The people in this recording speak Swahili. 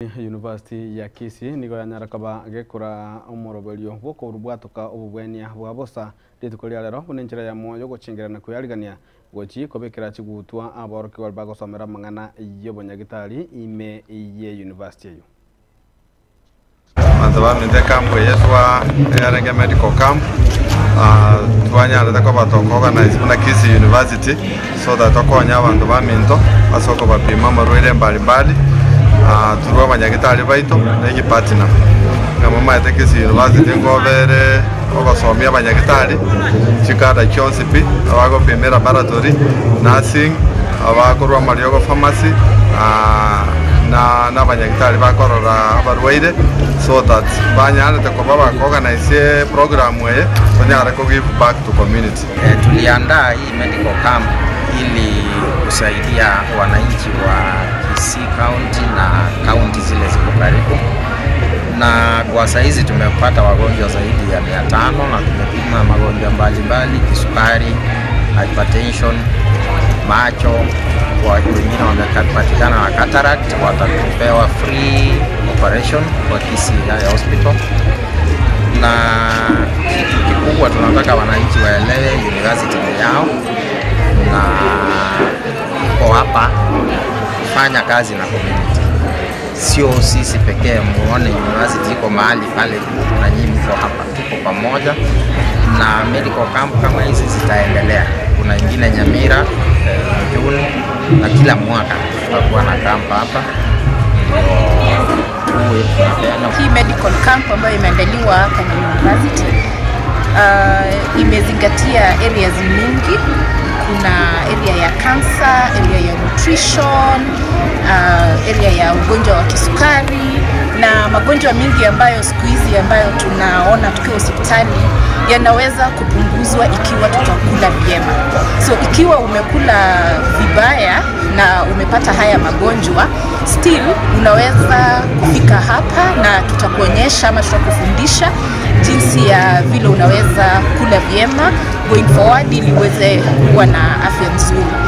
University ya Kisii nigo yanyara gekura omoroberio bwoko rubwatoka obubwenia bwa bosa rituko ria rero bunenchera ya moyo gochingirana kuyarigania gochi kobekera chigutwa aborokigwa bagosomera mang'ana y'obonyagitari ime ye university eyo. Bantu baminte camp yeswa yarenge medical camp twanyarete koba tokoorganize muna Kisii University so that tokonya abantu baminto basoko bapima amarwaire mbalimbali turwa abanyagitari baito negipatina ngamo maete Kisii University ngobere obasomia abanyagitari chikada chionsi pi abagopimera laboratory nursing abakorwa amariogo pharmacy na n'abanyagitari bakorora abarwaire so that banyarete koba bakoorganize program eye tonyare ko give back to community. Tuliandaa hii medical camp ili kusaidia wananchi wa Kisii County na county zile ziko karibu, na kwa saizi tumepata wagonjwa zaidi ya 500 na tumepima magonjwa mbalimbali, kisukari, hypertension, macho. Wengine wamepatikana na cataract, watapewa free operation kwa Kisii Hospital. Na kitu kikubwa tunataka wananchi waelewe university ni yao na iko hapa kufanya kazi na community, sio sisi pekee. Muone university iko mahali pale na nyinyi mko hapa, tuko pamoja. Na medical camp kama hizi zitaendelea, kuna ingine Nyamira Juni, na kila mwaka tutakuwa na camp hapa. Hii medical camp ambayo imeandaliwa hapa na university imezingatia areas mingi. Kuna area ya cancer, area ya nutrition, area ya ugonjwa wa kisukari na magonjwa mingi ambayo siku hizi ambayo tunaona tukiwa hospitali yanaweza kupunguzwa ikiwa tutakula vyema. So ikiwa umekula vibaya na umepata haya magonjwa, still unaweza kufika hapa na tutakuonyesha ama tutakufundisha jinsi ya vile unaweza kula vyema going forward ili uweze kuwa na afya nzuri.